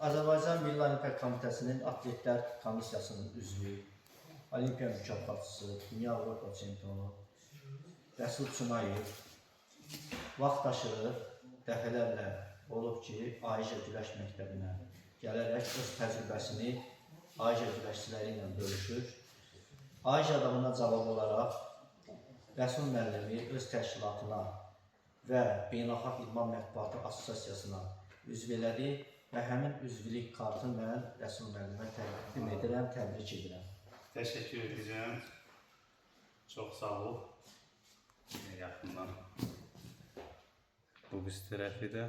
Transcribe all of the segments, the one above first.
Azərbaycan Milli Olimpiya Komitəsinin Atletlər Komissiyasının üzvü, Olimpiya mükafatçısı, Dünya Avropa çempionu Rəsul Çunayev vaxt aşırı dəfələrlə olub ki, AİJA güləş məktəbinə gələrək öz təcrübəsini AİJA güləşçiləri ilə bölüşür. AİJA da buna cavab olaraq Rəsul müəllimi öz təşkilatına və Beynəlxalq İdman Mətbuatı Assosiasiyasına üzv elədi və həmin üzvlük kartını mən Rəsul müəllimə təqdim edirəm, təbrik edirəm. Təşəkkür edəcəm. Çox sağ ol. Yaxından. Bu biz tərəfi də.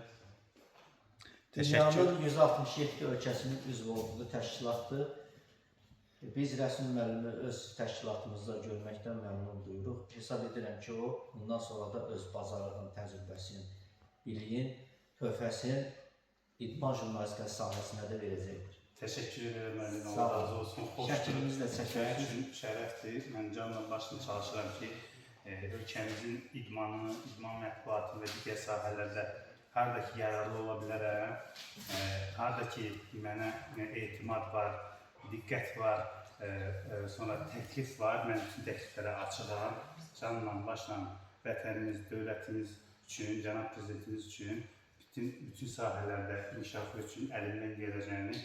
Təşəkkür. Dünyanın 167 ölkəsinin üzv olduğu təşkilatdır. Biz Rəsul müəllimi öz təşkilatımızda görməkdən məmnun duyuruq. Hesab edirəm ki, o bundan sonra da öz bacarığını, təcrübəsini, biliyin, töhfəsini idman jurnalistikası sahəsinə də verəcəkdir. Təşəkkür edirəm müəllim. Sağ Allah olun. razı olsun. Xoşdur. Şəklimizi də Mənim çəkərsiniz. üçün şərəfdir. Mən canla başla çalışıram ki, ölkəmizin idmanını, idman mətbuatını və digər sahələrdə harda ki yararlı ola bilərəm, harda ki mənə etimad var, diqqət var, sonra təklif var. Mən bütün təkliflərə açığam. Canla başla vətənimiz, dövlətimiz üçün, cənab prezidentimiz üçün bütün sahələrdə inkişafı üçün əlimdən gələcəyini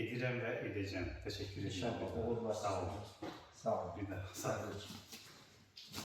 edirəm və edəcəm. Təşəkkür edirəm. İnşallah uğurlar Sağ olun. sizə. Sağ olun. Bir daha sağ olun. Təbrik.